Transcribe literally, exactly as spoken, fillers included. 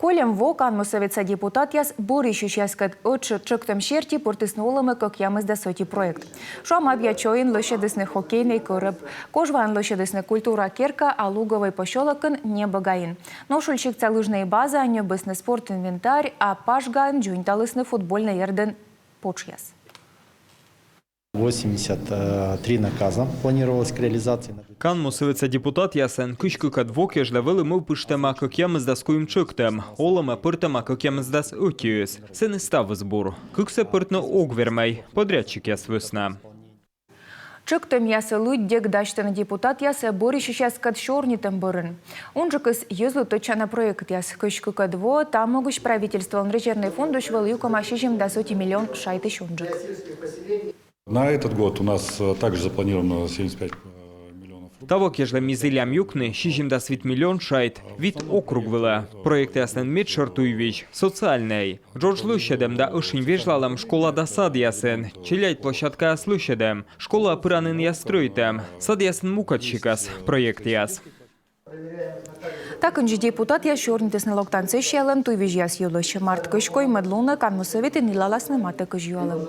Кольӧм во Канму Сӧветса депутатъяс бӧрйысьысьяскӧд. Ӧтчыд тшӧктӧм серти пыртісны олӧмӧ кӧкъямысдас ӧти проект. Шуам, Абъячойын лӧсьӧдісны хоккейнӧй кӧрӧб, Кожваын лӧсьӧдісны культура керка, а Луговӧй посёлокын — небӧгаин. Ношуль сиктса лыжнӧй базаын ньӧбисны спорт инвентарь, а Пажгаын дзоньталісны футбольнӧй эрдын потшъяс. Восемьдесят три наказа планировалось к реализации. Канму Сӧветса депутатъясӧн кызь кыкӧд во кежлӧ вӧлі мӧвпыштӧма кӧкъямысдас куим тшӧктӧм, олӧмӧ пӧртӧма кӧкъямысдас ӧтиыс. Сэні ставыс бур. Кыксӧ пӧртны ог вермӧй подрядчикъяс вӧсна. Тшӧктӧмъясӧ лыддьӧг дасьтӧны депутатъясӧс бӧрйысьысьяскӧд сёрнитӧм бӧрын. Унджыкыс — йӧзлы тӧдчана проектъяс. Кызь кыкӧд воӧ та могысь правительстволӧн резервнӧй фондысь вӧлі юкӧма сизимдас ӧти миллион шайтысь унджык. На этот год у нас э, также запланировано семьдесят пять миллионов рублей. Таво кежлӧ ми зілям юкны сизимдас вит миллион шайт вит округ вылӧ. Проектъяслӧн медшӧр туйвизь — социальнӧй. Джодж лӧсьӧдӧм да ӧшинь вежлалӧм школа да садъясын. Челядь площадкаяс лӧсьӧдӧм. Школаӧ пыранінъяс стрӧитӧм. Садъясын мукӧд сикас проектъяс. Та кындзи депутатъяс сёрнитісны локтан сессиялӧн туйвизьяс йылысь. Март кызь коймӧд лунӧ Канму Сӧветын нинӧмласны матӧ кызь юалӧм.